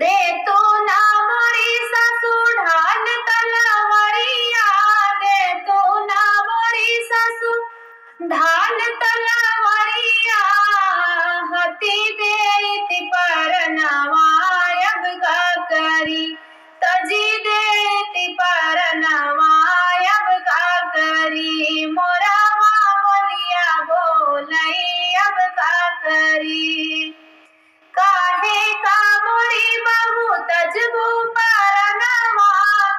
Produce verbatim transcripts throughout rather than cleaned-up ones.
दे तू ना मोरी ससु ढाल तलवरिया, दे तू ना मोरी ससु ढाल तलवरिया, हती देइत परनवा अब का करी, तजी देइत परनवा अब का करी, मोरवा बोलिया बोलई अब का करी। काहे का मोरी बहू तजबू परनवा,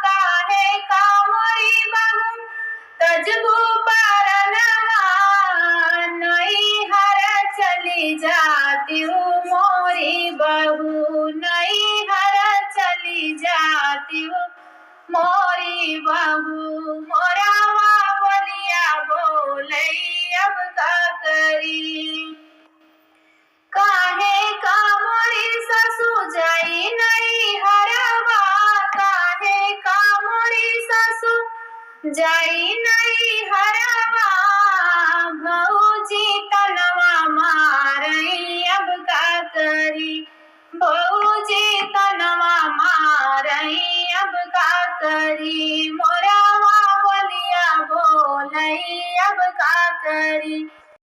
काहे का मोरी बहू तजबू परनवा, नैहर चली जातिउ मोरी बहू, नैहर चली जातिउ मोरी बहू, मोरवा बोलिया बोलई अब का करी। काहे का मोरी ससु जाई नैहरवा, काहे का मोरी ससु जाई नैहरवा,